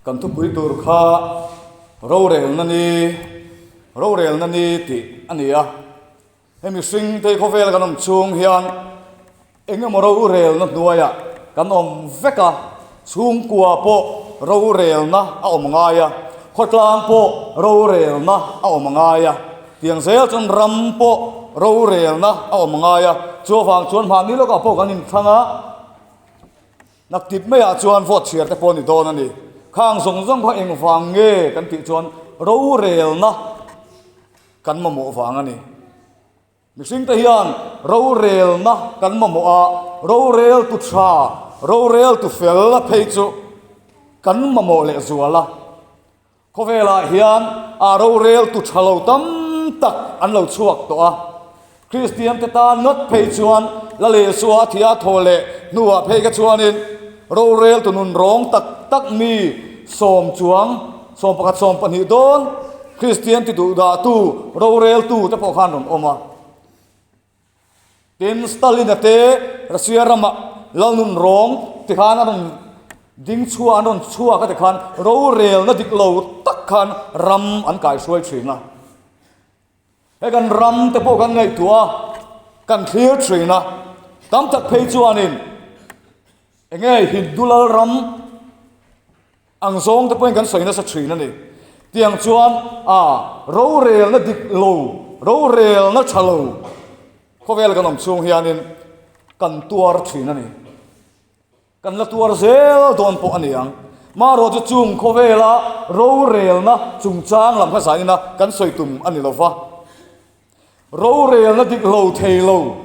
Kan thupui tur kha rorelna ni, rorelna ni tih a ni a. He mihring te khawvel kan awm chhung hian eng emaw rorelna hnuaiah kan awm vek a, chhungkua pawh rorelna a awm ngai a, khawtlang pawh rorelna a awm ngai a, tiang zel chuan ram pawh rorelna a awm ngai a, chuvang chuan mahni lawkah pawh kan inthlang a. Naktip maiah chuan vote chhiar te pawh a ni dawn a ni. Khang zawng zawng kha engvang nge kan tih chuan rorelna kan mamawh vang a ni. Mihring te hian rorelna kan mamawh a, rorel tu tha, rorel tu fel a phei chu kan mamawh leh zual a. Khawvelah hian a roreltu tha lo tam tak an lo chhuak tawh a. Kristiante tan ngawt phei chuan la leh suah a thih a thaw leh hnuah phei kha chuanin roreltu nun rawng tak tak mi sawm chuang, 11 12 dawn Kristian ti duhdahtu roreltu te pawh khan rawn awm a. Tin, Stalin-a te Russia rama lalnun rawng ti khan a rawn ding chhuah, an rawn chhuak a ti khan rorelna dik lo tak khan ram an kaihruai thin a. He kan ram te pawh kan ngaihtuah a, kan thlir thin a, tam tak phei chuanin eng nge Hindu lalram Ang zawng te pawhin kan sawi nasa thin a ni. Tiang chuan a rorelna dik lo, rorelna tha lo khawvel kan awm chhung hianin kan tuar thin a ni. Kan la tuar zel dawn pawh a ni ang. Marawh chu chung khawvela rorelna chungchang lam kha zainina kan sawi tum a ni lo va. Rorelna dik lo thei lo.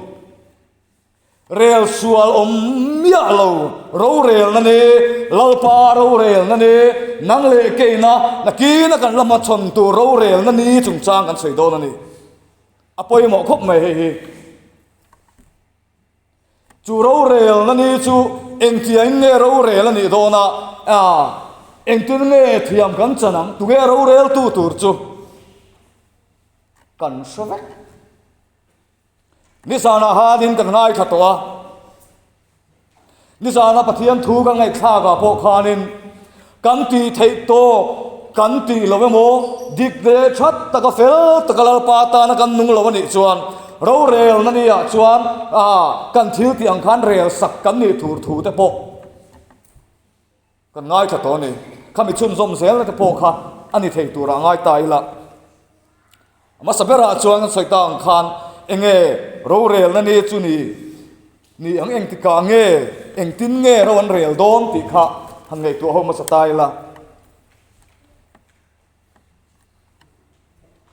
Rel sual awm miah lo, rorelna ni, Lalpa rorelna ni, nang leh keina nakina kan la hmachhawn tur rorelna ni chungchang kan sawi dawn a ni. A pawimawh khawp mai hei hi. Chu rorelna ni chu engtiangin nge rorel a nih dawn a, engtin nge thiam kan chan ang, tunge roreltu tur chu kan hre vek. Nizanah hanin kan ngaithla tawh a, nizana Pathian thu kan ngaihthlakah pawh khanin kan tih theih tawk kan tih lo emaw, dik leh that taka fel taka Lalpa tana kan nung lo a nih chuan rorelna niah chuan kan thil tih ang khan rel sak kan nih tur thu te pawh Kan ngaithla tawh a ni. Khami chhunzawm zelna te pawh kha a ni thei turah ngai ta ila. A hmasa berah chuan kan sawi ta ang khan enge rorelna ni chu ni ni ang engtikah nge engtin nge ro an rel dawn tih kha han ngaihtuah ho hmasa ta ila.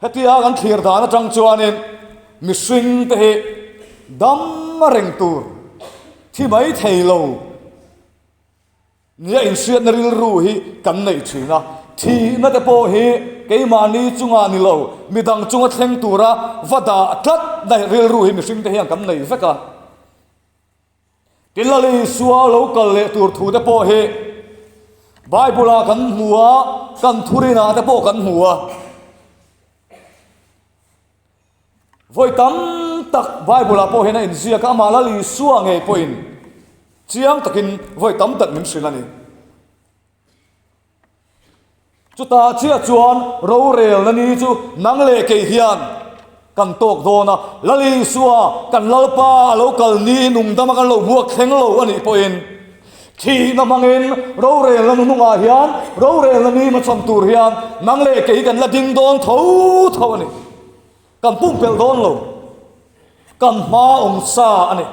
Hetia kan thlir dan atang chuanin mihring te hi dam reng tur thi mai thei lo. Nia inhriatna rilru hi kan neih thin a, thihna te pawh hi keimahni chungah ni lo, midang chunga thleng tura va dah tlatna rilru hi mihring te hian kan nei vek a. Tin Lal Isua lo kal leh tur thu te pawh hi Bible-ah kan hmu a, kan thurinah te pawh kan hmu a. Vawi tam tak Bible-ah pawh hian a inziak a, amah Lal Isua ngei pawhin chiang takin vawi tam tak min hrilh a ni. Chutah chiah chuan rorelna ni chu nang leh kei hian kan tawk dawn a, Lal Isua kan Lalpa a lo kal ni nungdama kan lo buak thleng lo a nih pawhin thihna hmangin rorelna nunungah hian rorelna ni hmachhawn tur hian nang leh kei kan la ding dawn tho tho a ni. Kan pumpelh dawn lo, kan hma awm sa a ni.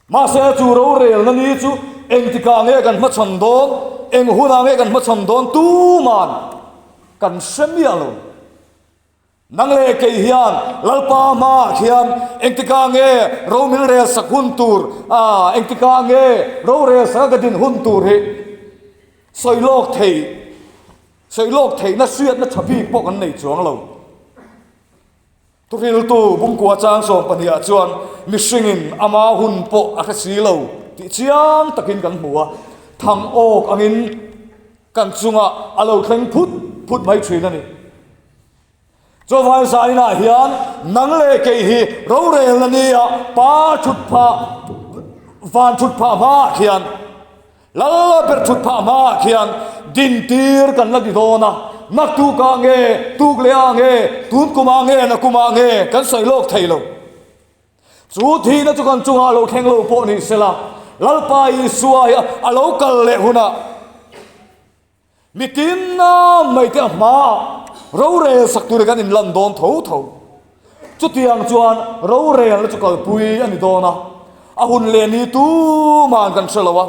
Mahse chu rorelna ni chu engtikah nge kan hmachhawn dawn, eng hunah nge kan hmachhawn dawn tuman kan hre miah lo. Nang leh kei hian Lalpa hmaah khian engtikah nge romil rel sak hun tur, engtikah nge rorel saka ka din hun tur hi sawi lawk thei, sawi lawk theihna hriatna tha bik pawh kan nei chuang lo. Thuhriltu Bungkua chang sawm pahnihah chuan mihringin ama hun pawh a hre si lo tih chiang takin kan hmu a, thang awk angin kan chungah a lo thleng phut phut mai thin a ni. Chuvang zainah hian nang leh kei hi rorelna nia pa thut phah van thut phah hmaah khian. Lal ber thut phah hmaah khian dintir kan la ni dawn a, naktukah nge, tuk lehah nge, tun kumah nge, nakumah nge kan sawi lawk thei lo. Chu thihna chu kan chungah lo thleng lo pawh ni sela, Lalpa Isua hi a lo kal leh hunah Mitin mai te a hmaah rorel sak turin kan inlan dawn tho tho. Chutiang chuan rorelna chu kalpui a ni dawn a, a hun leh ni tuma'n kan hre lo a,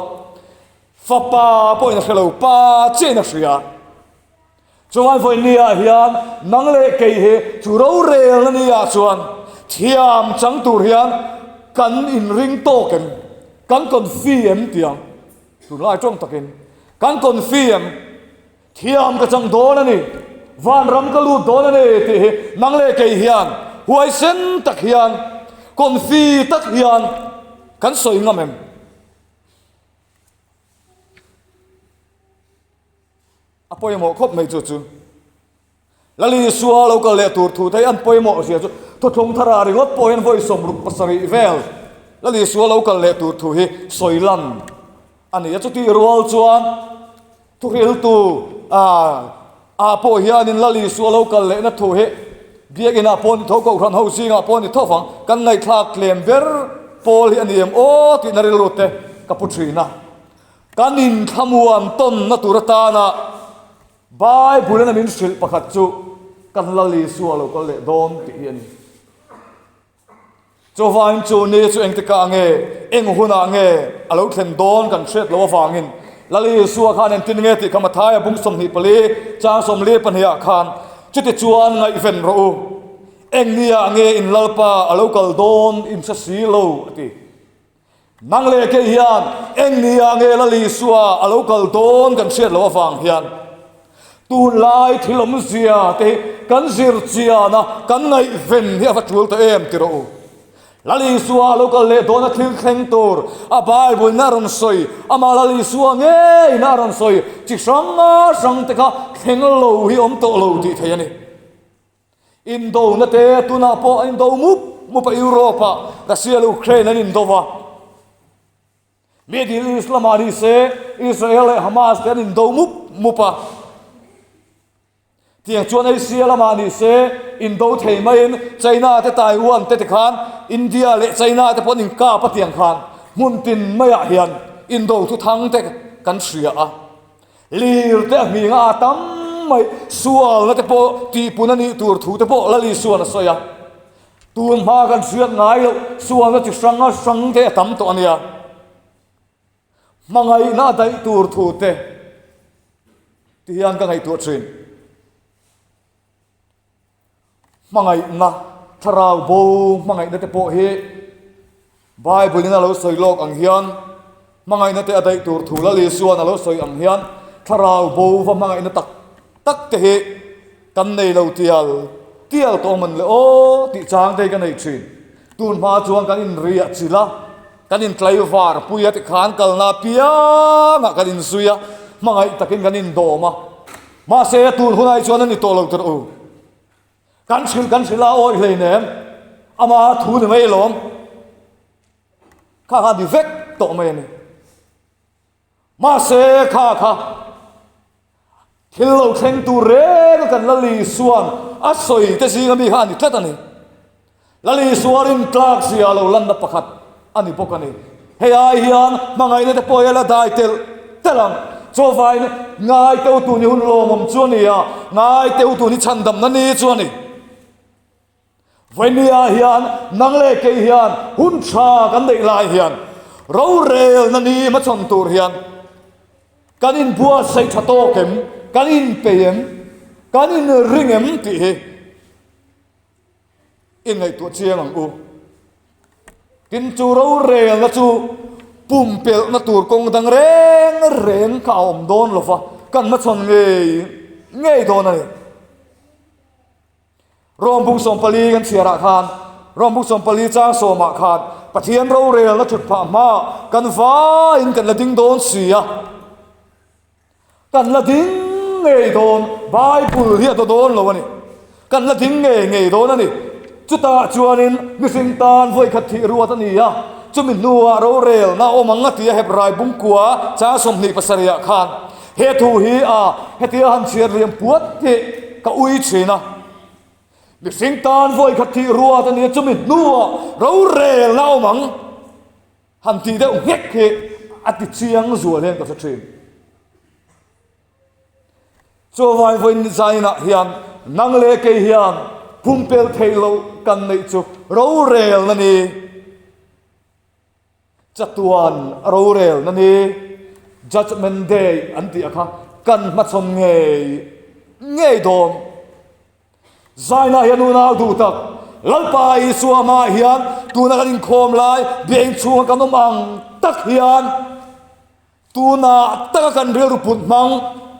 fapa pawhin a hre lo, pa chiahin a hria. Chuan vawinia hian nang leh kei hi chu rorelna niah chuan thiam chang tur hian kan inring tawk em, kan confi em tiang. Tunlai tawng takin kan confi em? Thiam ka chang dawn a ni, vanram ka lut dawn a ni tih hi nang leh kei hian huaisen tak hian confi tak hian kan sawi ngam em? A pawimawh khawp mai chu chu. Lal Isua lo kal leh tur thu te hi an pawimawh zia chu thuthlung thara ringawt pawh hian vawi 67 vel Lal Isua lo kal leh tur thu hi sawi lan a ni a. Chutih rual chuan thuhriltu ah pawh hianin Lal Isua lo kal lehna thu hi biakinah pawh ni tho, kohhran ho zingah pawh ni tho vang, kan ngaihthlak tlem ber pawl hi a ni em aw tihna rilru te ka pu thin a. Kan inthlamuan tawnna tur atana Bible-in a min hrilh pakhat chu kan Lal Isua lo kal leh dawn tih hi a ni. Chuvangin chu ni chu engtikah nge, eng hunah nge a lo thlen dawn kan hriat loh avangin Lal Isua khan engtin nge tih kha Mathaia bung 24 chang 42 khan chutichuan ngaihven rawh u, eng niah nge in Lalpa a lo kal dawn in hre si lo a ti. Nang leh kei hian eng nia nge Lal Isua a lo kal dawn kan hriat loh avang hian tunlai thil awmzia te hi kan zir chian a, kan ngaihven hi a va tul ta em ti rawh u. Lal Isua a lo kal leh dawna thil thleng tur a Bible in a rawn sawi, amah Lal Isua ngeiin a rawn sawi chi hrang hrang te kha thleng lo hi awm tawh lo tih theih a ni. Indona te tunah pawh an indo mup mup a, Europe ah Russia leh Ukraine an indo va, Middle East lamah ni se Israel leh Hamas te an indo mup mup a, tiang chuan Asia lamah ni se indo thei maiin China te Taiwan te tikhan India leh China te pawh an inkap a tiang khan hmun tin maiah hian indo thuthang te kan hria a. Lir te a hming a tam mai, sualna te pawh tihpun a nih tur thu te pawh Lal Isuan a sawi a. Tun hma kan hriat ngai loh sualna chi hrang a hrang te a tam tawh a nia. Hmangaihna a daih tur thu te ti hian ka ngaihtuah thin. Hmangaihna, thlarau bo hmangaihna te pawh hi Bible in a lo sawi lawk ang hian hmangaihna te a daih tur thu Lal Isuan a lo sawi ang hian thlarau bo va hmangaihna tak tak te hi kan nei lo tial tial tawh man le aw tih chang te hi ka nei thin. Tun hma chuan kan inriah chilh a, kan intlaivar pui a tikhan kalna apiangah kan inzui a, hmangaih takin kan indawm a. Mahse tun hunah hi chuan a ni tawh lo tirh u. Kan hrilh kan hrilh a awih hleinem, ama thu ni mai alawm. Kha kha ni vek tawh mai a ni. Mahse kha kha thil lo thleng tur reng a kan Lal Isua'n a sawi te zinga mi kha a ni tlat a ni. Lal Isua rintlak zia lo lanna pakhat a ni bawk a ni. Hei ai hian hmangaihna te pawh hi a la dai telh telh ang. Chawvain ngai teu tu ni hun lawmawm chu a ni a, ngai teu tu ni chhandamna ni chu a ni. Vawimia hian nang leh kei hian hun tha kan neih lai hian rorelna ni hmachhawn tur hian kan inbuatsaih tha tawk em, kan inpeih em, kan inring em tih hi I ngaihtuah chiang ang u. Tin, chu rorelna chu pumpelhna tur kawng dang reng reng kha a awm dawn lo va, kan hmachhawn ngei ngei dawn a ni. Rom bung 14 kan chhiarah khan, Rom bung 14 chang sawmah khan Pathian rorelna thut phah hmaah kan vaiin kan la ding dawn si a. Kan la ding ngei dawn, Bible hi a daw dawn lo a ni. Kan la ding ngei ngei dawn a ni. Chutah chuanin mihring tan vawikhat thih ruat a ni a. chumi hnuah rorelna a awm ang a ti a Hebrai bungkua chang 27 ah khan he thu hi a hetia han chhiar liam puat hi ka ui thin a. Mihring tan vawi khat thih ruat a nia chumi hnuah rorelna a awm ang han tih deuh nghek hi a ti chiang zual hian ka hre thin. Chuavai vawiin zainah hian nang leh kei hian pumpel theih loh kan neih chu rorelna ni, chatuan rorelna ni, Judgement Day an tih a kha kan hmachhawn ngei ngei dawn. Zainah hian unau duh tak, Lalpa Isua hmaah hian tuna kan inkhawm lai biain chhunga kan awm ang tak hian, Tunah taka kan rilru put hmang,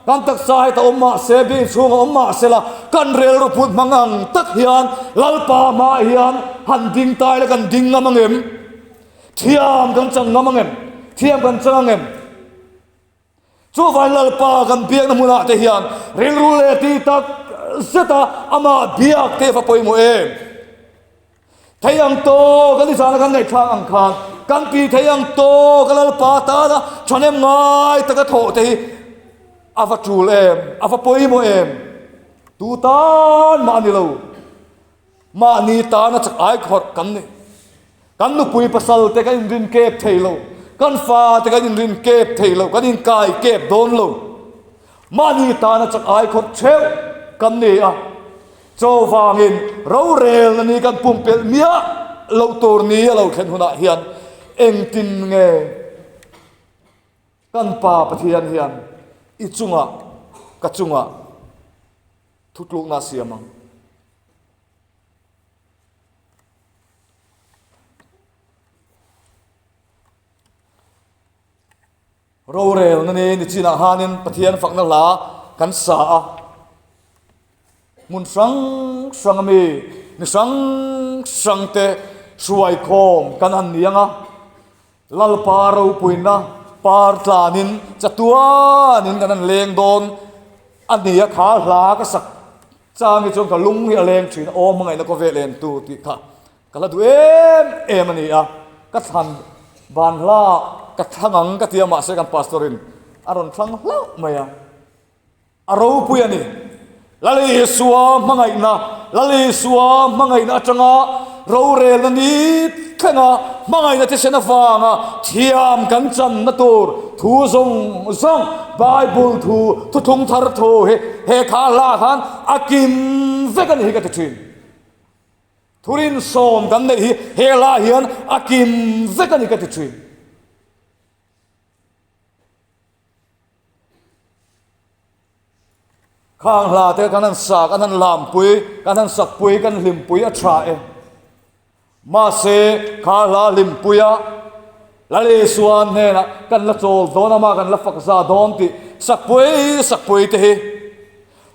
kan taksa heta awm mah se, biak chhunga awm mah se la, kan rilru put hmang ang tak hian Lalpa hmaah hian han ding ta ila kan ding ngam ang em? Thiam kan chang ngam ang em? Thiam kan chang ang em? Chuvang Lalpa kan biakna hmunah te hian rilru leh tih tak zeta amah biak te va pawimawh em? Thei ang tawk a nizana kan ngaihthlak ang khan kan ti thei ang tawk a Lalpa tana thahnem ngai taka thawh te hi a va tul em, a va pawimawh em? Tu tan mah a ni lo, mahni tana chak ai khawrh kan ni. Kan nupui pasal te kan inrin kep thei lo, kan fa te kan inrin kep thei lo, kan inkai kep dawn lo. Mahni tana chak ai khawrh theuh kan ni a. Chaw vangin rorelna ni kan pumpelh miah loh tur ni a lo thlen hunah hian engtin nge kan Pa Pathian hian i chungah ka chungah thutlukna a siam ang? Rorelna ni ni chinah hanin Pathian fakna hla kan sa a. Hmun hrang hrang ami mi hrang hrang te hruai khawm kan han ni ang a. Lalpa ropuina par tlanin chatuanin kan han leng dawn a ni a kha hla ka sak chang hi chuan ka lung hi a leng thin a, aw hmangaihna khawvel en tu tih kha. Ka la duh em em a ni a, ka thlan ban hla ka thlang ang ka ti a mahse kan pastor in a rawn thlang hlauh mai a, a ropui a ni. Lal Isua hmangaihna, Lal Isua hmangaihna atanga rorelna ni thlenga hmangaihna thisen avanga thiam kan channa tur thu zawng zawng Bible thu, thuthlung thar thu hi he kha hla khan a kim vek a ni hi ka ti thin. Thurin sawm kan neih hi he hla hian a kim vek a ni ka ti thin. Khang hla te kan han sa, kan han lampui, kan han sakpui, kan hlimpui a tha e. Mahse kha hla hlimpuia Lal Isua hnenah kan la chawl dawn ama kan la fak za dawn tih sakpui sakpui te hi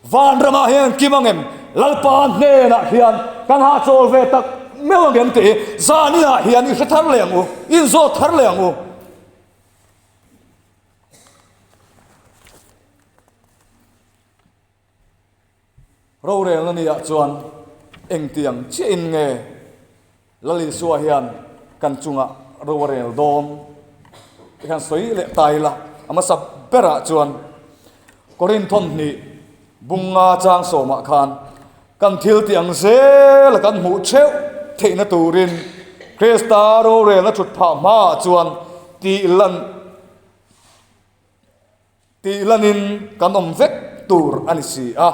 Vanramah hian kim ang em? Lalpa hnenah hian kan hahchawl ve tak meuh ang em tih hi zaninah hian i hre thar leh ang u, i inzawt thar leh ang u. Rorelna niah chuan engtiang chiahin nge Lal Isua hian kan chungah ro a rel dawn tih khan sawi leh ta ila, a hmasa berah chuan Korinth thawmhnih bunga chang sawmah khan kan thil tih ang zela kan hmuh theuh theihna turin Krista rorelna thut phah hmaah chuan tih lan tih lanin kan awm vek tur a ni si a.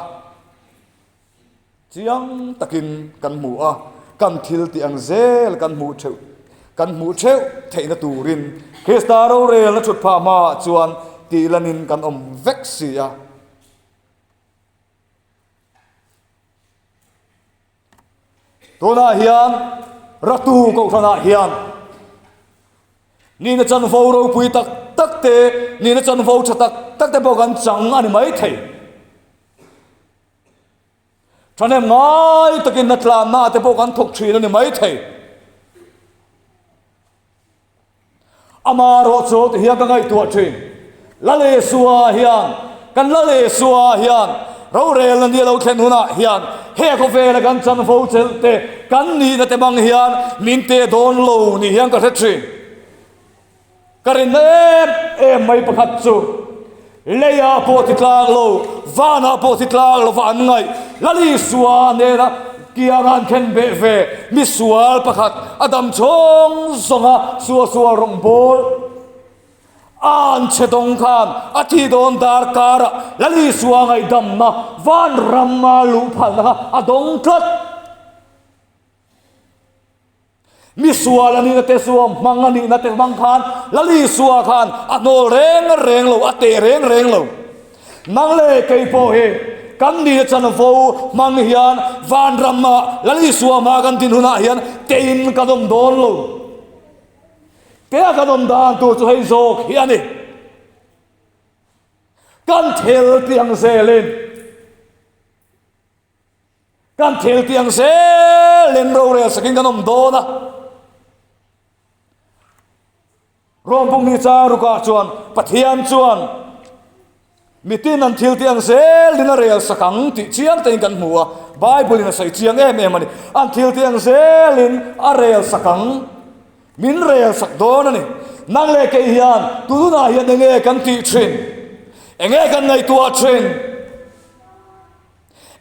Chiang takin kan hmu a, kan thil tih ang zel kan hmuh theuh kan hmuh theuh theihna turin Krista rorelna thut phah hmaah chuan tih lanin kan awm vek si a. Tunah hian Ratu Kohhranah hian nihna chanvo ropui tak tak te, nihna chanvo tha tak tak te pawh kan chang a ni maithei. Thahnem ngai takin na tlanna te pawh kan thawk thin a ni maithei. Ama erawh chu ti hian ka ngaihtuah thin. Lal Isua hian, kan Lal Isua hian Rorelna ni a lo thlen hunah hian he khawvela kan chanvo chelh te, kan nihna te hmang hian min teh dawn lo ni hian ka hre thin. Ka rinna em em mai pakhat chu leiah pawh ti tlak lo, vanah pawh ti tlak lova an ngaih Lal Isua nena kianga an khen beh ve misual pakhat a dam chhawng zawnga suahsual rawngbâwl a an chhe dawng khan a thi dawn darkara Lal Isua ngaihdamna vanrama luh phalna kha a dawng tlat. Mi sual a nihna te suam hmang a nihna te hmang khan Lal Isua khan a hnawl reng reng lo, a teh reng reng lo. Nang leh kei pawh hi kan nihna chanvo hmang hian vanramah Lal Isua hma kan din hunah hian tein kan awm dawn lo. Tea kan awm dan tur chu hei zawk hi a ni. Kan thil tiang zelin. Kan thil tiang zelin rorel sakin kan awm dawn a. Rawmpung ni chang rukah chuan Pathian chuan mitin an thil tiang zelin a rel sak ang tih chiang tein kan hmu a. Bible in a sawi chiang em em a ni. An thil tiang zelin a rel sak ang. Min rel sak dawn a ni. Nang leh kei hian tununah hian enge kan tih thin? Enge kan ngaihtuah thin?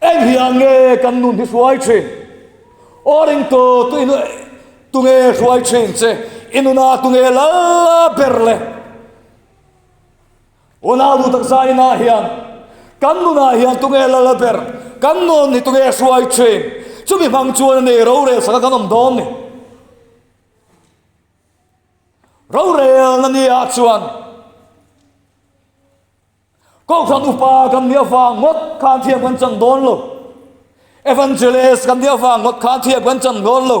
Eng hian nge kan nun hi hruai thin? Aw ringtu tu in tunge hruai thin che? I nunah tunge lal ber le? Unau duh tak zainah hian kan nunah hian tunge lal ber? Kan nun hi tunge hruai thin? Chumi hmang chuan a ni rorel saka kan awm dawn ni. Rorelna nia chuan Kohhran upa kan nih avang ngawt khan thiam kan chang dawn lo. Evangelist kan nih avang ngawt khan thiam kan chang dawn lo.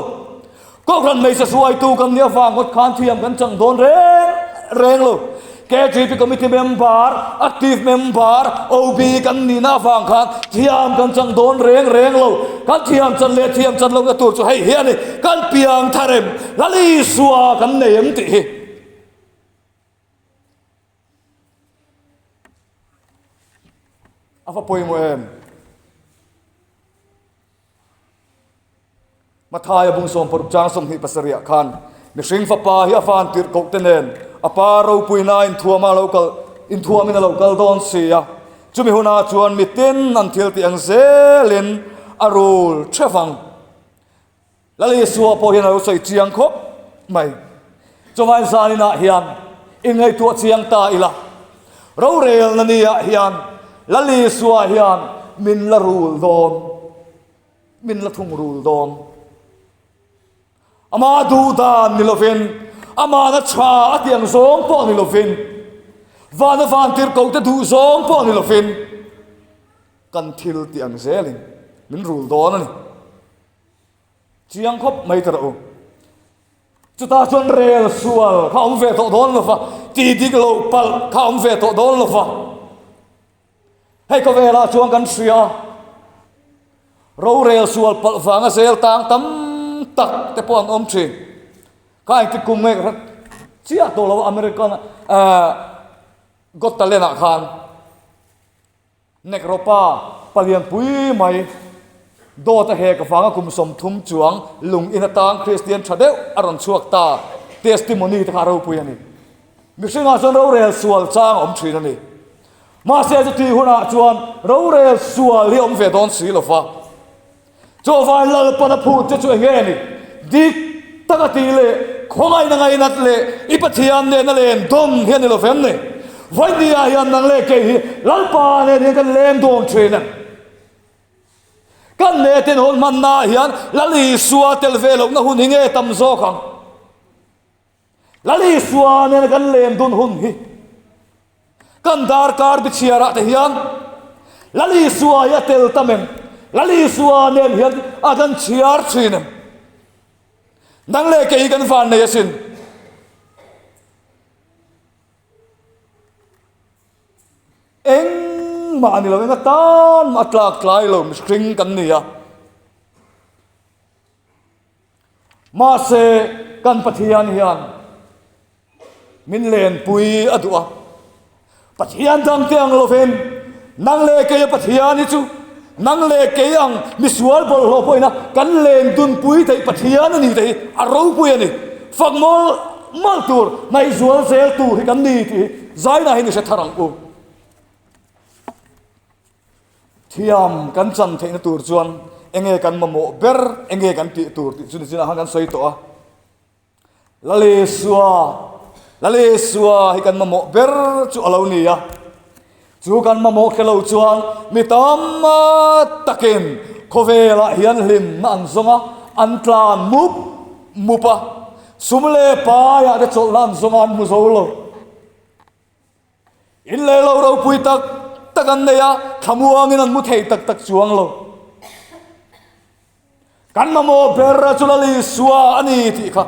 Kohhran hmeichhe hruaitu kan nih avang ngawt khan thiam kan chang dawn reng reng lo. KTP committee member, active member, OB kan nihna avang khan thiam kan chang dawn reng reng lo. Kan thiam chan leh thiam chan lohna tur chu hei hi a ni, kan piang thar em, Lal Isua kan nei em tih hi. A va pawimawh em? Mathaia bung 16 chang 27 ah khan mihring fapa hi a van tirh koh te nen a pa ropuina inthuama lo kal inthuamin a lo kal dawn si a. Chumi hunah chuan mitin an thil tih ang zelin a rul theuh ang. Lal Isua pawh hian a lo sawi chiang khawp mai. Chuvain zaninah hian inngaihtuah chiang ta ila, rorelna niah hian Lal Isua hian min la rul dawn, min la thung rul dawn. Ama duh dan ni lovin, amana tha a tiang zawng pawh ni lovin, vana vantirhkohte duh zawng pawh ni lovin, kan thil tih ang zelin min rul dawn a ni. Chiang khawp mai ta rawh u. Chutah chuan rel sual kha awm ve tawh dawn lo va, ti dik loh palh kha awm ve tawh dawn lo va. Hei khawvelah chuan kan hria, rorel sual palh vanga zel tang tam tak te pawh an awm thin. Kha engtik kum nge ka hre chiah tawh lo a, American Got Talent ah khan. Nekropa palian pui mai dawt a hek vanga kum 30 chuang lung in atang Kristian tha deuh a rawn chhuak ta. Testimony te kha a ropui a ni. Mihringah chuan rorel sual chang a awm thin a ni. Mahse chutih hunah chuan rorel sual hi a awm ve dawn si lo va. Chawhvai Lalpan a phut che chu eng nge ni? Dik tak a tih leh khawngaihna ngainat leh i Pathian nena len dawn hi a ni lo vem ni? Vawinia hian nang leh kei hi Lalpa nen hian kan leng dawn thin a. Kan neten hawn hmannaah hian Lal Isua tel ve lohna hun hi nge tam zawk ang? Lal Isua nena kan lem dun hun hi kan darkar bichhiarah te hian Lal Isua hi a tel tam em? Lal Isua nen hian a kan chhiar thin em? Nang leh kei hi kan van nei asin. Engmah a ni lo, eng atan mah a tlak tlai lo mihring kan ni a. Mahse, kan Pathian hian min lenpui a duh a. Pathian dangte ang lovin. Nang leh keia Pathian hi chu nang leh kei ang misual bawlhhlawh pawhina kan len dunpui theih Pathian a ni te hi a ropui a ni. Fak mawlh mawlh tur, ngaihzual zel tur hi kan ni tih hi zaina hian i hre thar ang u. Thiam kan chan theihna tur chuan enge kan mamawh ber, enge kan tih tur tih chu nichinah khan kan sawi tawh a. Lalisua, Lalisua hi kan mamawh ber chu a lo ni a. Chu kan mamawh hre lo chuan mi tam takin khawvelah hian hlimna an zawng a, an tlan mup mup a. Sum leh paiah te chawlhna an zawng a, an hmu zo lo. In leh lo ropui tak tak an nei a, thlamuangin an mu thei tak tak chuang lo. Kan mamawh ber chu Lal Isua a ni tih kha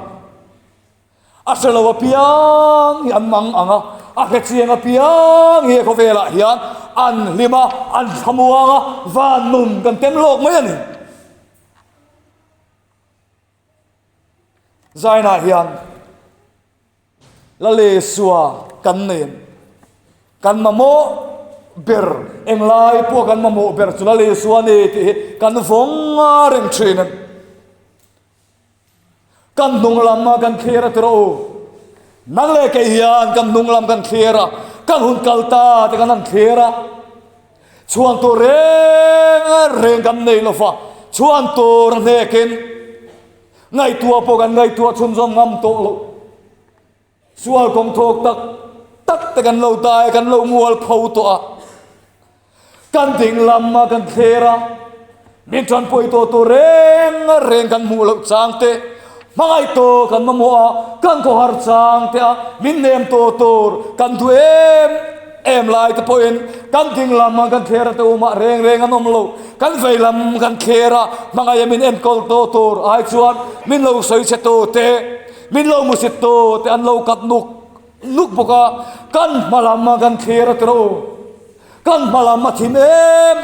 a hre lo apiang hi an mang ang a, a hre chiang apiang hi he khawvelah hian an hlim a, an thlamuang a, van nun kan tem lawk mai a ni. Zainah hian Lalisua kan nei em? Kan mamawh ber, englai pawh kan mamawh ber chu Lalisua a ni tih hi kan vawng reng thin em? Kan hnung lam a kan thlir a tiraw u. Nang leh kei hian kan hnung lam kan thlir a, kan hun kal ta te kan han thlir a. Chhuan tur reng reng kan nei lo va, chhuan tur a hnekin Ngaihtuah pawh kan ngaihtuah chhunzawm ngam tawh loh. Sual kawng thawk tak tak te kan lo dai a, kan lo mual pho tawh a. Kan ding lam a kan thler a, min tanpui tawh tur reng reng kan hmuh loh chang te, hmangaih tawh kan mamawh a, kan khawhar chang te a, min nem tawh tur kan duh em em lai te pawhin kan ding lam a kan thler a te umah reng reng an awm lo. Kan vei lam kan thler a, hmangaih min enkawl tawh tur ai chuan min lo sawi chhe tu te, min lo musit tu te an lo kat nuk nuk bawk a, kan hma lam a kan thler a tiraw u. Kan hma lam a thim em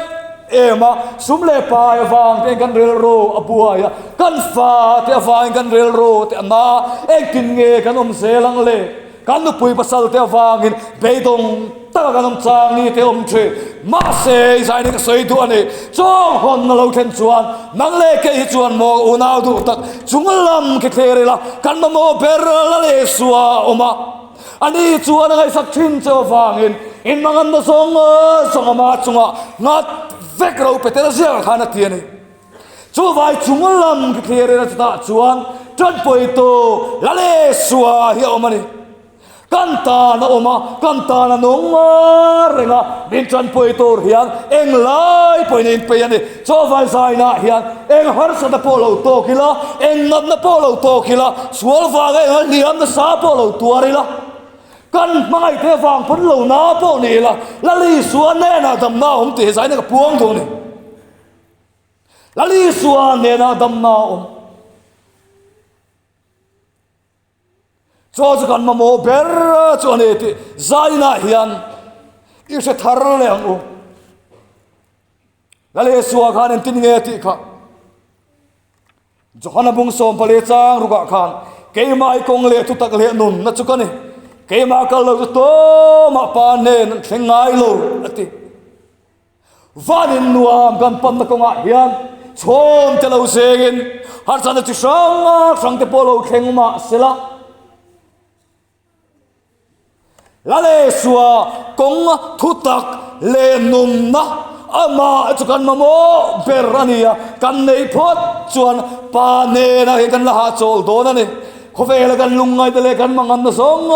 em a, sum leh pai avang te in kan rilru a buai a, kan fa te avangin kan rilru te a na a, engtin nge kan awm zel ang le? Kan nupui pasal te avangin beidawng taka kan awm chang ni te awm thin. Mahse, i zaina ka sawi duh a ni. Chawng hawn a lo thlen chuan nang leh kei hi chuan maw unau duh tak chung lam khi thler ila kan mamawh ber la leh sua a awm a. Ani chuan a ngaihsak thin che avangin in manganna zawng zawng ama chungah nghat vek ro pe tel ziak khan a ti a ni. Chuvai chung lam khi thlir ila chutah chuan tanpuitu Lalesua hi a awm a ni. Kan tan a awm a, kan tan a nung reng a, min tanpui tur hian eng lai pawhin a inpeih a ni. Chuvai zainah hian eng harsatna pawh lo tawk ila, eng natna pawh lo tawk ila, sual vanga eng a hliam nasa pawh lo tuar ila, kan hmangaihte avang pawn lo na pawh ni ila, Lalisua hnenah damna a awm tih hi zaina ka puang duh a ni. Lalisua hnenah damna a awm. Chaw chu kan mamawh ber chu a ni tih zainah hian i hre thar leh ang u. Lalisua khan engtin nge tih kha Johana bung sawmpali chang rukah khan keimah i kawng leh thutak leh nunna chu ka ni. Keimah kal lo chu tumah pa hnen an thleng ngai lo a ti. Vanin nuam kan panna kawngah hian chhawm te lo zengin harsatna chi hrang hrang te pawh lo thleng mah sela. Lalesua kawng thutak leh nunna amah chu kan mamawh ber a ni a, kan neih phawt chuan Pa hnenah hian kan la hahchawl dawn a ni. Khawvela kan lungngaihna leh kan manganna zawng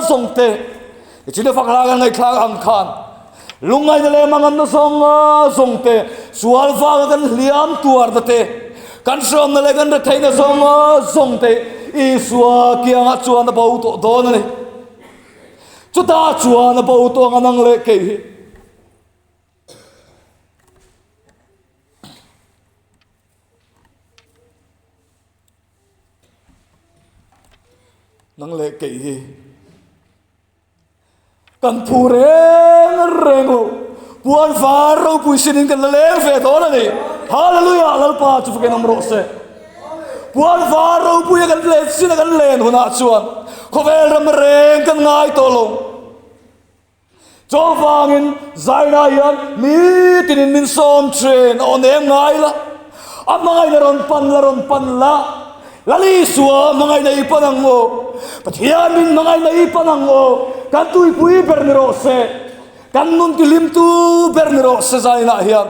zawng te China fak hla kan ngaihthlak ang khan lungngaihna leh manganna zawng zawng te, sual vanga kan hliam tuarna te, kan hreawmna leh kan retheihna zawng zawng te Isua kiangah chuan a bo tawh dawn a ni. Chutah chuan a bo tawh ang a nang leh kei hi. Nang leh kei hi kan phu reng reng lo. Puan var ropui sinin kan la leng ve dawn a ni. Hallelujah! Lalpa chu fakin awm rawh se. Puan var ropuia kan len sina kan len hunah chuan khawvel ram reng kan ngai tawh lo. Chuvangin Zaina hian nitinin min sawm thin a awn em ngai la, a hmangaihna rawn pan la rawn pan la, Lal Isua hmangaihna i pan ang aw, Pathian min hmangaihna i pan ang aw, kan tuipui ber ni rawh se, kan nun tihlimtu ber ni rawh se Zaina hian.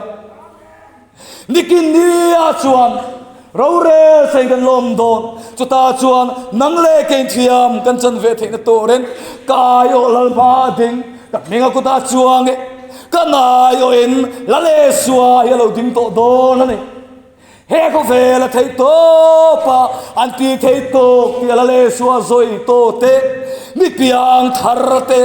Nikin nia chuan rorel sei kan lawm dawn, chutah chuan nang leh kei thiam kan chan ve theihna turin ka aiawh lal hma ding, ka hming a kutah chuang e, ka naiawhin Lal Isua hi a lo ding tawh dawn a ni. He khawvel a theih tawp a, an ti thei tawk tih a Lal Isua zawi tawh te, mi piang thar te,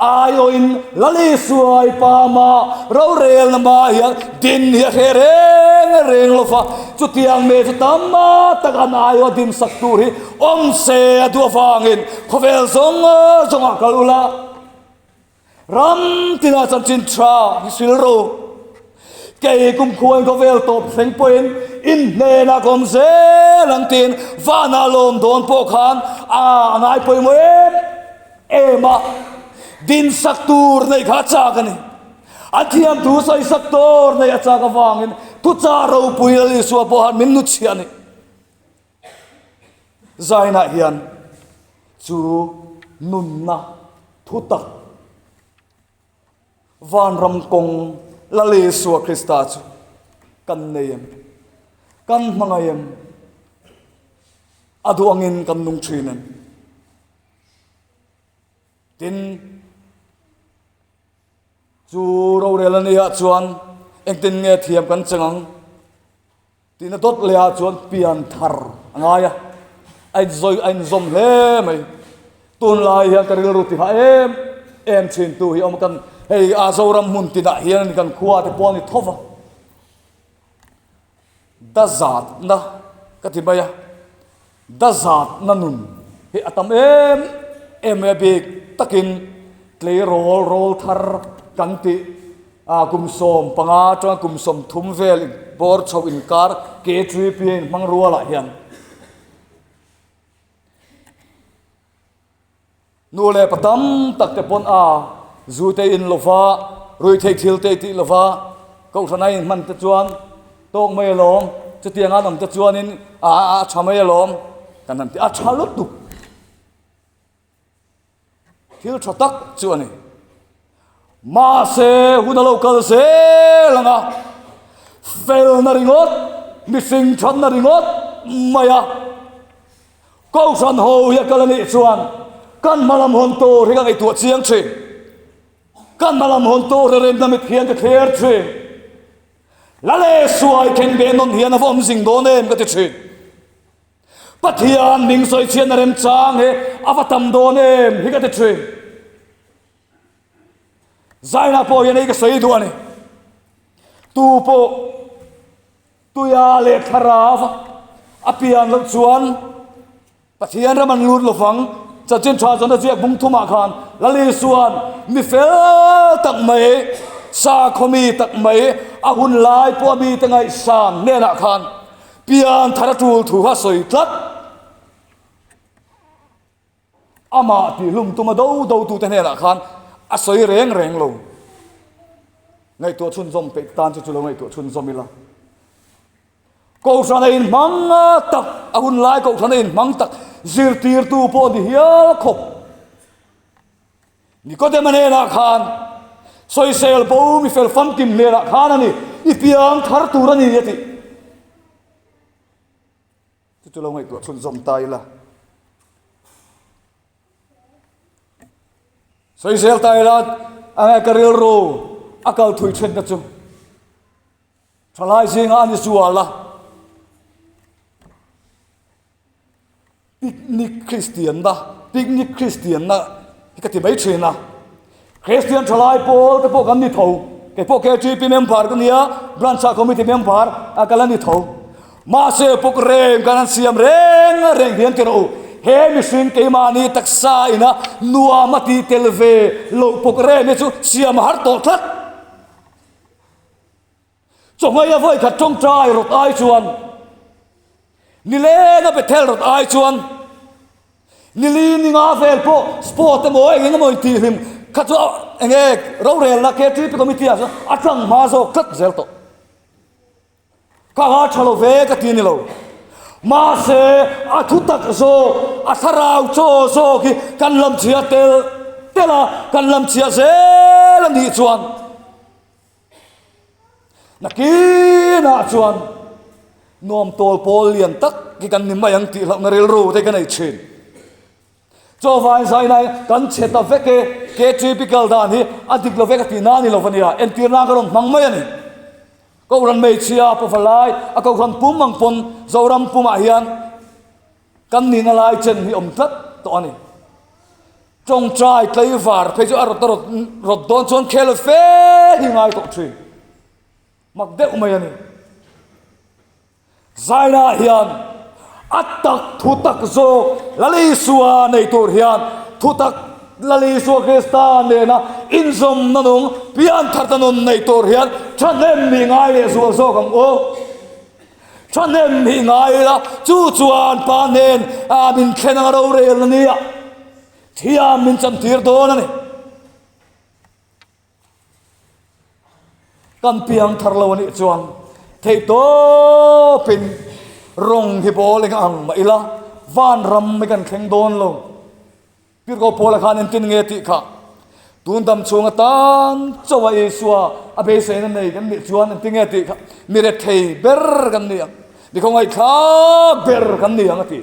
Aiawhin Lal Isuai pa mah rorelna mah hian din hi a hre reng reng lo va, chutiang me chu tam tak an aiawh a din sak tur hi awm se a duh avangin khawvel zawng zawngah kal ula, ram tinah chanchin tha hi hril ro. Kei kumkhuain khawvel tawp thleng pawhin in hnenah ka awm zel ang tiin vanah lawm dawn pawh khan a ngai pawimawh em em a, dinsak tur neih kha a chak a ni. A thiam thu sawisak tur neih a chak avangin thuchah ropui Lal Isua pawh han min nuchhiah a ni. Zainah hian chu nunna thutak Vanram kawng Lal Isua Krista chu kan nei em? Kan hmangaih em? A duh angin kan nung thin em? Tin, chu rorel a nia chuan engtin nge thiam kan cheng ang tihna dawt leh ah chuan pian thar a ngai a, a inzawi a inzawm hle mai. Tunlai hian ka rilru ti hah em em thin tu hi awm kan hei a Zoram hmun tinah hian kan khua te pawh a ni tho va. Dazatna ka ti mai a, dazatna nun hi a tam em em mai a bik takin tleirawl rawl thar kan tih ah kum 15 atanga kum 30 vel bawr chho inkar KTP a inhmang rualah hian. Nu leh pa tam tak te pawn a zu te in lova, ruihtheih thil te tih lova, kohhran a inhman te chuan tawk mai alawm, chutiang an awm te chuanin a a tha mai alawm kan han ti a tha lutuk. Thil tha tak chu a ni. Mahse hun a lo kal zel ang a, felna ringawt, mihring thatna ringawt mai a. Kohhran ho hi a kal a nih chuan kan hma lam hawn tur hi ka ngaihtuah chiang thin. Kan hma lam hawn tur hi rinna mit hian ka thlir thin. Lale suai khen ve nawn hian a va awm zing dawn em ka ti thin. Pathian ming sawi chhiatna remchang hi a va tam dawn em hi ka ti thin. Zaina pawh hian hei ka sawi duh a ni. Tu pawh Tuia leh thlarau a pian loh chuan Pathian ram an lut lovang. Chanchin tha chuan a ziak bung thumah khan Lal Isua'n mi fel tak mai, sakhaw mi tak mai, a hun lai pawh a mite ngaihsan hnenah khan pian thar a tul thu kha a sawi tlat. Amah tihhlum tuma do dotute hnenah khan a sawi reng reng lo. Ngaihtuah chhunzawm peih tan chu chu lo ngaihtuah chhunzawm ila. Kohhran a inhmang tak, a hun lai kohhran a inhmang tak, zirtirtu pawh ni hial khawp. Nikodema hnenah khan sawisel bo mi fel famkim hnenah khan a ni, i piang thar tur a ni a tih. Chu chu lo ngaihtuah chhunzawm ta ila. Sawisel ta ila, a nge ka rilru a kal thui thenna chu thalai zinga a ni zual a. Picnic Kristianna, Picnic Kristianna hi ka ti mai thin a. Kristian thalai pawl te pawh kan ni tho. Kei pawh KTP member ka nia, Branch ah Committee member a ka la ni tho. Mahse puk reng kan han siam reng reng hian ti rawh u. He mihring keimahni taksa ina nuam a tih tel ve loh puk reng hi chu siam a har tawh tlat. Chawhmei a vawikhat tawngtai rawt ai chuan nileng a Bethel rawt ai chuan nili ni nga vel pawh sport emaw eng eng emaw intihhlim Kha chu enge rorelna KTP committee ah chuan a tlang hma zawk tlat zel tawh. Ka ha tha lo ve ka ti ni lo. Mahse a thu tak zawk, a thlarau chaw zawk hi kan lam chhia tel tel a, kan lam chhia zel a nih chuan nakinah chuan nuam tawl pawl lian tak hi kan ni mai ang tih hlauhna rilru te ka nei thin. Chaw vai zai lai kan chhe ta vek e, KTP kal dan hi a dik lo vek a tih na a ni lo va nia, entir nan ka rawn hmang mai a ni. Kohhran hmeichhia pawh va lai, a kohhran pum ang pawn Zoram pumah hian kan nihna lai chen hi awm tlat tawh a ni. Tawngtai tlaivar phei chu a rawt a rawt rawt dawn chuan khel fe hi ngai tawh thin. Mak deuh mai a ni. Zaina hian a tak thu tak zawk Lal Isua nei tur hian thutak Lal Isua Krista nena inzawmna nung piantharna nun nei tur hian thahnem hi ngai leh zual zawk ang u. Thahnem hi ngai ila chu chuan Pa hnen a min thlen anga rorel a nia thiam min chantir dawn a ni. Kan piang thar lo a nih chuan theihtawpin rawng hi bawl eng ang mah ila vanram hi kan thleng dawn lo. Pirko Paula khan engtin nge tih kha tun dam chhung atan chauha Isua a beiseina nei kan nih chuan engtin nge tih kha mi rethei ber kan ni ang, mi khawngaihthlak ber kan ni ang a ti.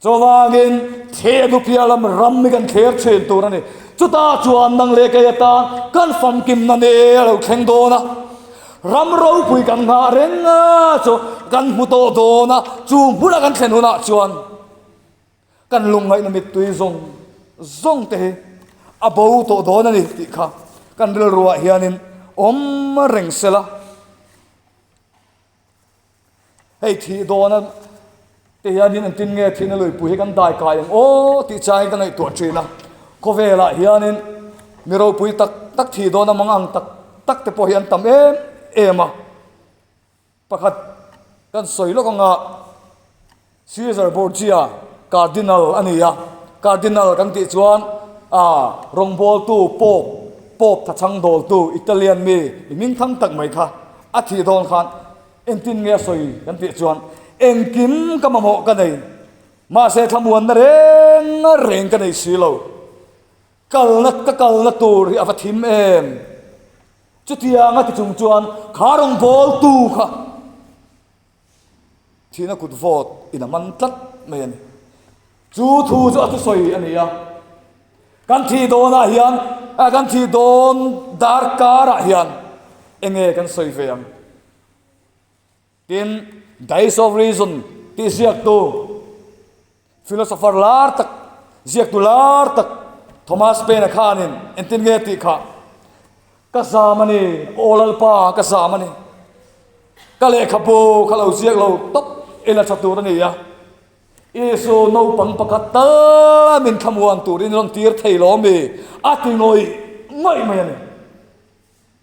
Chuvangin thehnu piah lam ram hi kan thler thin tur a ni. Chutah chuan nang leh kei atan kan famkimna ne a lo thleng dawn a. Ram ropui kan nghah reng a chu kan hmu tawh dawn a, chu hmuna kan thlen hunah chuan kan lungngaihna mittui zawng zawng te hi a bo tawh dawn a ni tih kha kan rilruah hianin awm reng sela. Hei thih dawna te hianin engtin nge thihna luipui hi kan dai kai ang aw tih changin ka ngaihtuah thin a. Khawvelah hianin mi ropui tak tak thih dawna mang ang tak tak te pawh hi an tam em em a. Pakhat kan sawi lawk anga Caesar Borgia Cardinal a ni a, Cardinal kan tih chuan ah rawngbawltu Pope, Pope thachhang dawltu Italian mi i hming thang tak mai kha a thih dawn khan engtin nge a sawi kan tih chuan engkim ka mamawh ka nei, mahse thlamuanna reng reng ka nei si lo, kalna ka kalna tur hi a va thim em, chutiang a ti chung chuan kha rawngbawltu kha. Thihna kut vawt in a man tlat mai a ni. Chu thu chu a thusawi a ni a. Kan thih dawnah hian, kan thih dawn darkarah hian enge kan sawi ve ang? Tin, Days of Reason tih ziaktu philosopher lar tak, ziaktu lar tak Thomas Paine khanin engtin nge tih kha, Ka zam a ni, aw Lalpa, ka zam a ni. Ka lehkhabu kha lo ziak lo tawp ila tha tur a ni a. Isu naupang pakhat tal min thlamuan turin rawn tir thei lo mi a ti ngawih ngawih mai a ni.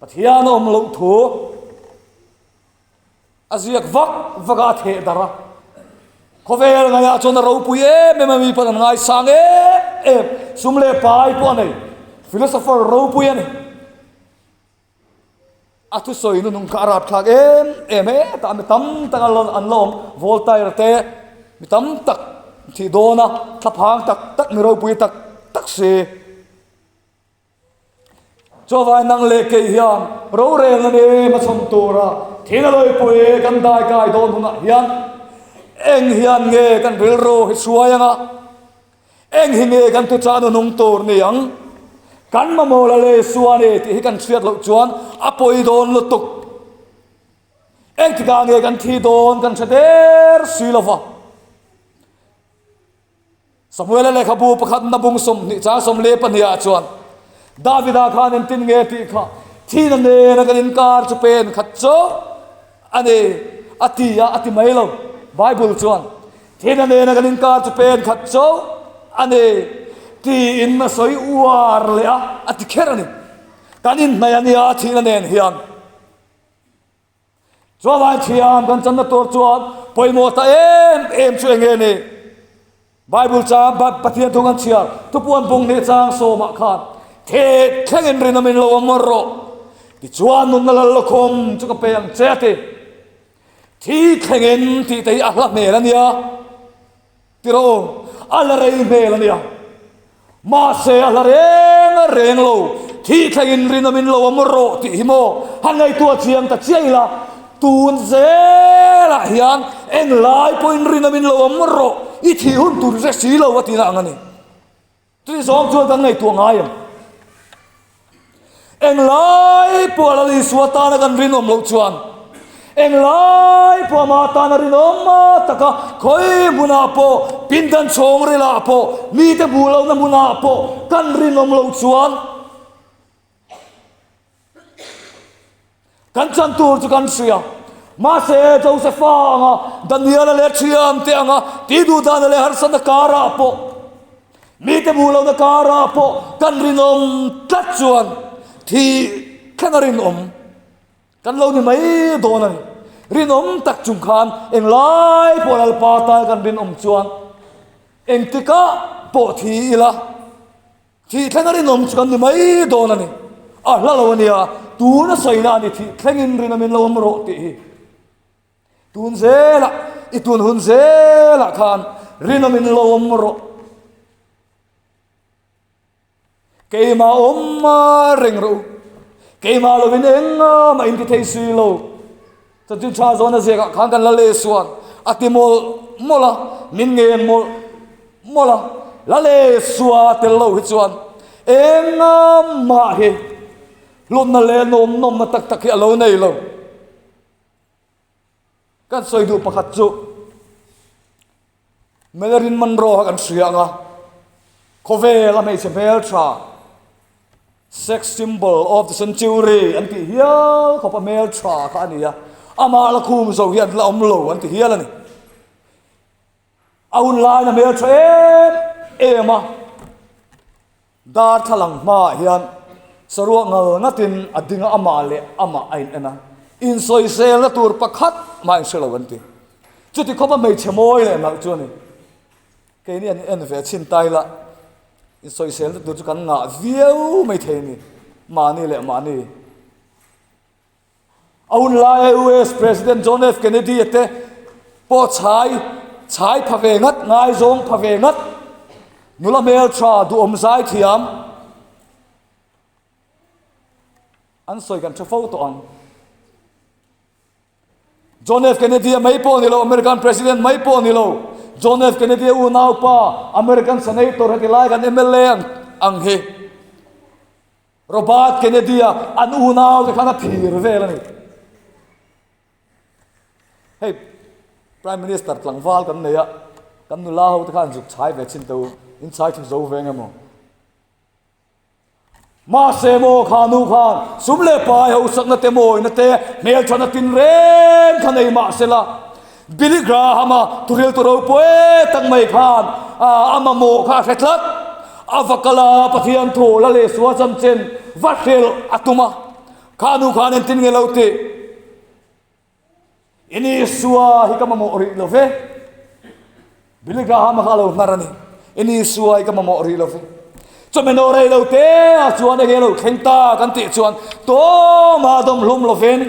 Pathian a awm loh thu a ziak vak vak a, a theh darh a. Khawvel ngaiah chuan a ropui em em a, mi pawn an ngaisang em em, sum leh pai pawh a nei, philosopher ropui a ni. A thusawi nunung kha a rapthlak em em hetah mi tam tak an la awm, Voltaire te mi tam tak thih dawn a, thlaphang tak tak mi ropui tak tak si. Chuvai nang leh kei hian rorelna nem a chhawm tura thil a lawipui kan dai kai dawn hunah hian eng hian nge kan rilru hi hruai anga Eng hi nge kan tuchah nunung tur ni ang? Kan mamawh la le sua ni tih hi kan hriat loh chuan a pawi dawn lutuk. Engtikah nge kan thi dawn kan hre der si lo va. Samuela lehkhabu pakhat nabung 20 chang 12 ah chuan Davida khan engtin nge tih kha thihna nena kan inkar chu pen khat chu a ni a ti a, a ti mai lo. Bible chuan Thihna nena kan inkar chu pen khat chauh a ni tiin a sawi uar leh a, a ti kher a ni. Kan inhnaih a nia thihna nen hian. Chuavai thiam kan channa tur chuan pawimawh ta em em chu eng nge ni? Bible chang Pathian thu kan chhiar thupuan bung hnih chang sawmah khan theh thlengin rinawmin lo awm rawh tichuan nunna lal lukhum chu ka pe ang che a ti. Thi thlengin tih te hi a hla hmel a nia. Tiraw, a la rei hmel a nia. Mahse a hla reng a reng lo, thih thlengin rinawmin lo awm rawh tih hi maw han ngaihtuah chiang ta chiah ila, tun zelah hian englai pawhin rinawmin lo awm rawh, i thih hun tur hre si lo a tihna ang a ni. Tui zawng chuan kan ngaihtuah ngai em? Englai pawh Lal Isua tana kan rinawm loh chuan, englai pawh ama tana rinawm taka khawi hmunah pawh, pindan chhawng rilah pawh, mite hmuh lohna hmunah pawh kan rinawm loh chuan, Kan chan tur chu kan hria. Mahse, Josefa anga, Daniela leh thiante anga tih duh dana leh harsatna karah pawh, mite hmuh lohna karah pawh kan rinawm tlat chuan thih thleng a rinawm kan lo ni mai dawn a ni. Rinawm tak chung khan englai pawh Lalpa tan kan rinawm chuan engtikah pawh thi ila, Thih thleng a rinawm chu kan ni mai dawn a ni. A hla lo a nia, tun a sawina a ni thih thlengin rinawmin lo awm rawh tih hi. Tun zelah, i tun hun zelah khan rinawmin lo awm rawh. Keimah awm reng rawh u. Keimah lovin enga mah in ti thei si lo. Chanchin tha zawn a ziakah khan kan la leh suan a ti mawlh mawlh a, min ngen mawlh mawlh a, la leh sua tel lo hi chuan enga mah hi hlutna leh nawm nawmna tak tak hi a lo nei lo. Kan sawi duh pakhat chu Marilyn Monroe kha kan hria ang a, khawvel a hmeichhe hmeltha, sex symbol of the century an tih hial khawp a hmeltha kha a ni a, amah la khum zo hi an la awm lo an ti hial a ni. A hun laiin a hmeltha em em a. Darthlalang hmaah hian saruak ngal ngatin a ding a, amah leh amah a in en a, insawiselna tur pakhat mah in hre lo an ti. Chuti khawpa hmeichhe mawi leh nalh chu a ni. Keini an en ve chhin ta ila, insawiselna tur chu kan ngah viau mai thei a ni, mahni leh mahni. A hun laia US President John F. Kennedy-a te pawh chhai chhai pha ve ngat, ngaizawng pha ve ngat, nula hmeltha duhawm zai thiam an sawi kan hre fo tawh ang. John F. Kennedy-a mai pawh ni lo, American President mai pawh ni lo, John F. Kennedy-a unaupa American Senator heti lai kan mla ang ang hi. Robert Kennedy-a an unau te khan a phir vel a ni. Hei Prime Minister tlangval kan nei a, kan nula ho te khan zuk chhai ve chin teu, in chhai thin zo veng emaw. Mahse maw kha nu khan sum leh pai hausakna te mawina te hmelthana tin reng kha nei mahsela Billy Graham-a thuhriltu ropui tak mai khan a mamawh kha a hre tlat. A va kal a, Pathian thu la leh sual chanchin va hrilh a tum a. Kha nu khan engtin nge lo tih? I ni Isua hi ka mamawh rih lo ve. Billy Graham-a kha a lo hnar a ni. I ni Isua hi ka mamawh rih lo ve. Chawhmeh nawh rei lo te ah chuan enge lo thleng ta kan tih chuan tawmah dawmhlum lovin,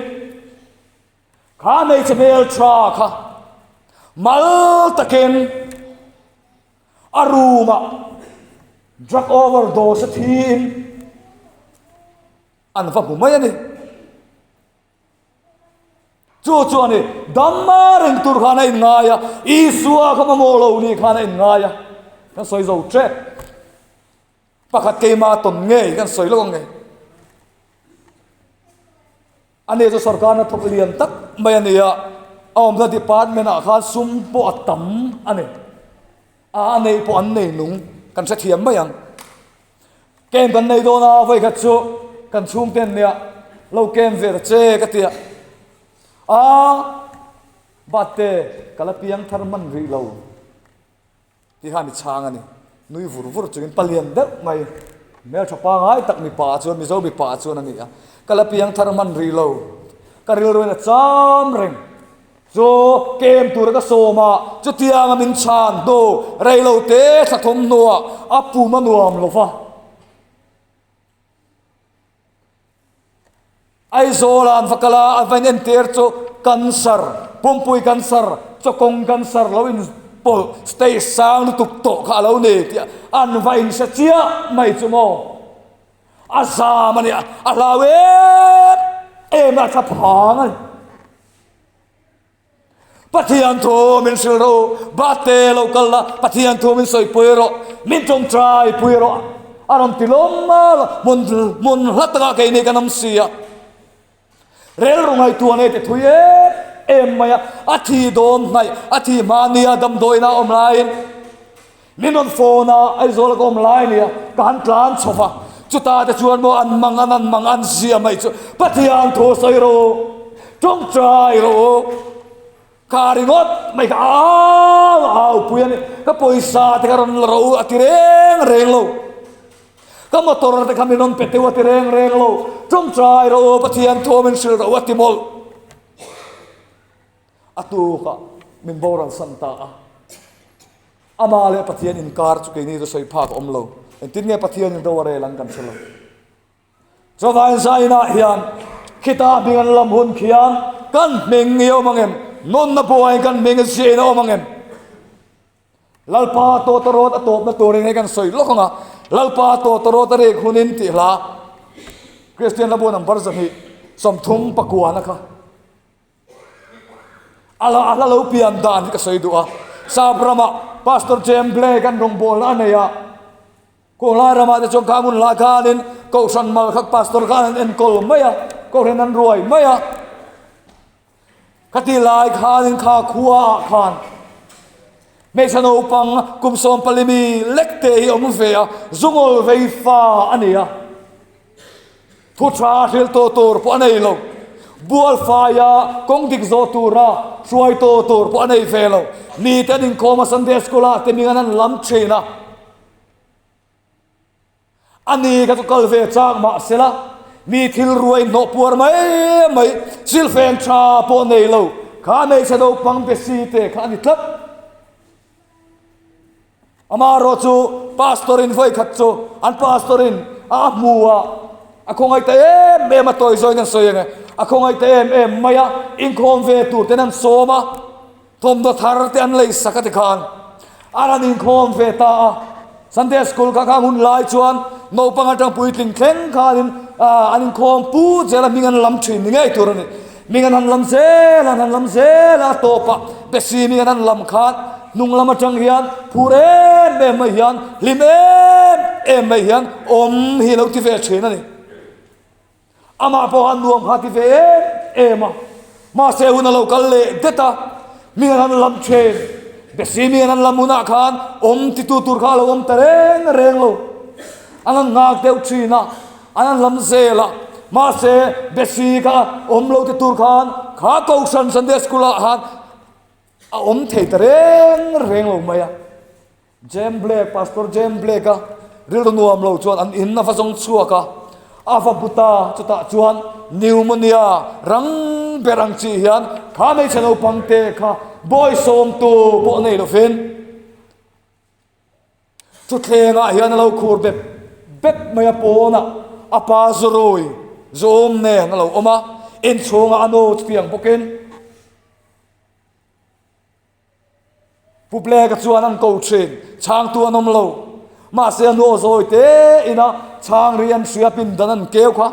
Kha hmeichhe hmeltha kha mal takin a room ah drug overdose a thiin an va hmu mai a ni. Chu chu a ni, damma reng tur khan a inngai a, Isua kha mamawh lo ni khan a inngai a, kan sawi zo tep. Pakhat keimah tawn ngei kan sawi lawk ang e. A ni chu sorkarna thawk lian tak mai a ni a, a awmna department ah khan sum pawh a tam a ni. A a neih pawh an nei nung kan hrethiam mai ang. Camp kan nei dawn a, vawikhat chu kan chhungte an nia, lo camp ve ta che ka ti a, a bate ka la piang thar hman rih lo. Ti khan i chhang a ni. Nui vur vur chungin palian deuh mai hmeltha pangai tak mipa ah chuan Mizo mipa ah chuan a ni a. Ka la piang thar hman rih lo. Ka rilruin a cham reng. Chu kem tura ka sawm a, chutianga min chhan hnu rei lo te thla thawm hnuah a pum a nuam lo va. Aizawla an va kal a, an va inentir chu cancer, pumpui cancer, chawkawng cancer lo inpawlh stage sang lutuk tawh kha a lo ni tih an va inhre chiah mai chu maw. A zam a ni, a hlau em em a, a tha phang a ni. Pathian thu min hrilh rawh u, Bate lo kal la, Pathian thu min sawipui rawh, min tawngtai pui rawh a rawn ti lawm a, hmun hmun hla takah keini kan awm si a. Relru ngaihtuah nei te thui em em mai a, a thi dawn hnaih, a thi hma nia damdawiina awm laiin Min rawn phone a, Aizawl a ka awm lai nia, ka han tlan chho va, chuta te chuan maw an mang an an mang an zia mai chu Pathian thu sawi rawh u, tawngtai rawh u, kha ringawt mai kha au au pui a ni, ka pawisa te kha rawn la rawh u a ti reng reng lo, ka motor te kha min rawn pe teuh a ti reng reng lo, tawngtai rawh u, Pathian thu min hrilh rawh u a ti mawlh. A tukah min boral san ta a. Amah leh Pathian inkar chu keini chu sawi phak a awm lo. Engtin nge Pathian in ro a rel ang kan hre lo. Chuvangin Zainah hian khita hming an lam hun khian kan hming i awm ang em? Nunna buaiin kan hming i ziahin a awm ang em? Lalpa tawtawrawt a tawpna turin hei kan sawi lawk ang a, Lalpa tawtawrawt a rek hunin tih hla Kristian Hlabu number 230 pakuana kha. A la a hla lo pian dan hi ka sawi duh a, Sap ramah Pastor James Blake an rawngbawlna a nei a, Kawlai ramah te chuan khang hun lah khanin Kohhran mal kha Pastor khan an enkawl mai a, Kohhran an ruai mai a. Khati lai khanin kha khua ah khan hmeichhe naupang kum sawmpalimi lek te hi a awm ve a, zungawl vei fa a ni a. Thu tha hrilh tawh tur pawh a nei lo. Bual faia kawng dik zawh tura hruai tawh tur pawh a nei ve lo. Mite an inkhawm a, Sunday School ah te ming an han lam thin a. A ni kha chu kal ve chak mah sela, mi thil ruai hnawh puar mai mai, silfen tha pawh nei lo, kha hmeichhe naupang Bessie te kha a ni tlat. Amaherawh chu pastor in vawi khat chu an pastor in a hmu a, a khawngaih ta em em a, tawi zawin an sawi ang e, a khawngaih ta em em mai a, inkhawm ve tur ten an sawm a, thawmhnaw thar te an lei sak a tikhan a rawn inkhawm ve ta a, Sunday school kha khang hun lai chuan naupang atang puitling thleng khanin an inkhawm pu zel a, hming an lam thin ni ngei tur a ni. Hming an han lam zel a, an han lam zel a, a tawpah Bessie hming an han lam khan hnung lam atang hian phur em em mai hian, hlim em em mai hian awm hi a lo ti ve thin a ni. Amah pawh khan nuam kha a ti ve em em a, mahse hun a lo kal leh det a, hming an han lam thin, Bessie hming an han lam hunah khan awm titu tur kha a lo awm ta reng reng lo, an han nghak deuh thin a. An han lam zel a, mahse Bessie kha awm lo ti tur khan kha Kohhran Sunday School ah khan a awm thei ta reng reng lo mai a. James Blake, Pastor James Blake a rilru nuam lo chuan an in a va zawng chhuak a, a va bu ta, chutah chuan pneumonia rang ber ang chi hian kha hmeichhe naupang te kha bawisawmtu pawh nei lovin, Thutthlengah hian a lo khur bep bep mai a, pawnah a pa zurui zum nen a lo awm a, inchhungah a nu chutiang bawkin Pu Blake-a chuan an ko thin, chhangtu an awm lo. Mahse a nu aw zawi te ina chhang ri an hria pindan an keu kha.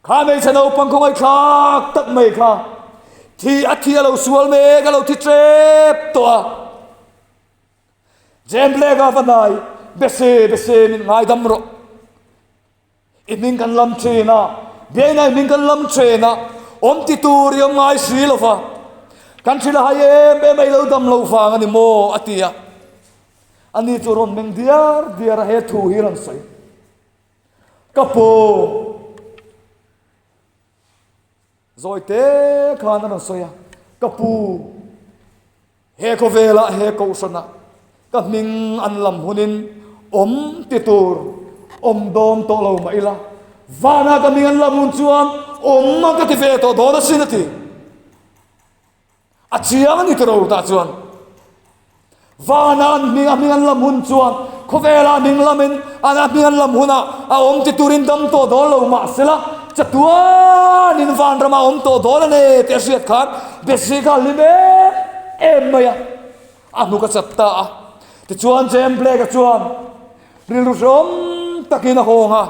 Kha hmeichhe naupang khawngaihthlak tak mai kha thi a thi a lo sual mek a lo thi tep tawh a. James Blake a va hnai, Bese, Bese min ngaidam rawh. I hming kan lam thin a, biaina i hming kan lam thin a, awm ti tur i awm ngai si lo va. Kan thil a hai em em a i lo dam lo vang a ni maw a ti a. Ani chu rawn meng diar diar a he thu hi rawn sawi. Ka pu zawi te khan a rawn sawi a, ka pu he khawvelah he kohhranah ka hming an lam hunin awm ti tur awm dawn tawh lo mah ila, vanah ka hming an lam hun chuan awm ang ka ti ve tawh dawn asin a ti. A chiang a ni tiro tah chuan. Vana an hming a hming an lam hun chuan khawvela hming lamin an a hming an lam hunah a awm ti turin dam tawh dawn lo mahsela chatuanin vanrama awm tawh dawn a ni tih a hriat khan Bessie kha a hlim em em mai a, a hnuk a chat ta a. Tichuan James Blake-a chuan rilru hreawm takin a hawng a.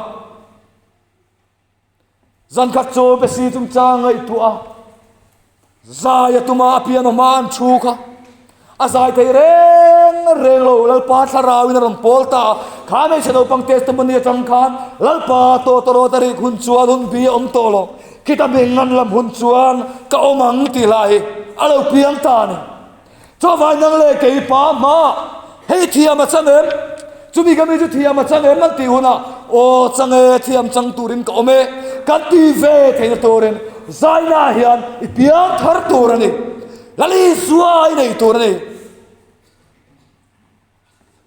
Zan khat chu Bessie chungchang ngaihtuah a, zai a tuma a piano hma an thu kha a zai thei reng reng lo. Lalpa thlarauin a rawn pawl ta a, kha hmeichhe naupang testimony atang khan Lalpa tawtawrawt a rik hun chuan hun bi a awm tawh lo, khita hming an lam hun chuan ka awm ang tih lah hi a lo piang ta a ni. Chuvai nang leh kei pa hma hei thiam a chang em? Chumi ka mi chu thiam a chang em an tih hunah aw chang e thiam chang turin ka awm e kan ti ve theihna turin zaina hian i piang thar tur a ni. Lal Isua i nei tur a ni.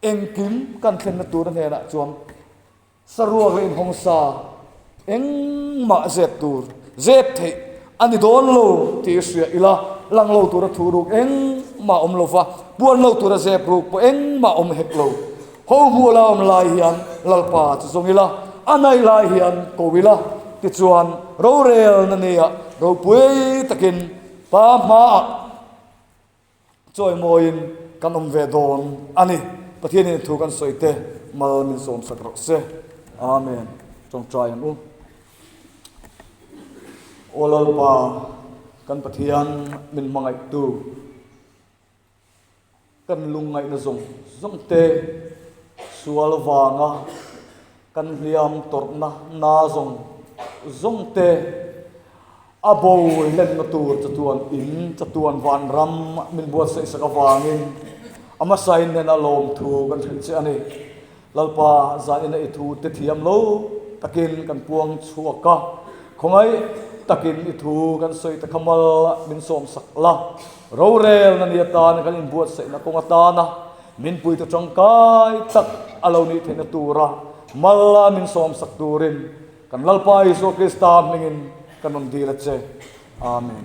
Engkim kan thlenna tur a hnenah chuan Saruak leh inhawng sa engmah zep tur, zep theih a ni dawn lo tih i hria ila, lang lo tura thu ruk engmah awm lo va, puan lo tura zep ruk pawh engmah awm hek lo. Ho hmuh la awm lai hian Lalpa chu zawng ila, a naih lai hian ko ila, tichuan rorelna nia ropui takin Pa hmaah, Chawimawiin kan awm ve dawn a ni. Pathianin thu kan sawi te mal min sawmsak rawh se. Amen. Tawngtai ang u. Aw Lalpa, kan Pathian min hmangaihtu, kan lungngaihna zawng zawng te sual vanga kan hliam tawrhna na zawng zawng te, A bo lenna tur chatuan in chatuan vanram min buatsaih sak avangin a hmasain hnena lawmthu kan hrilh che a ni. Lalpa zanin a i thu te thiam lo takin kan puang chhuak a, khawngaih takin i thu kan sawi ta kha mal min sawmsak la, rorelna ni atana kan inbuatsaihna kawng atana min puitu tangkai tak a lo nih theihna tura mal min sawmsak turin Kan Lalpa Isua Krista hmingin kan rawn dil a che. Amen.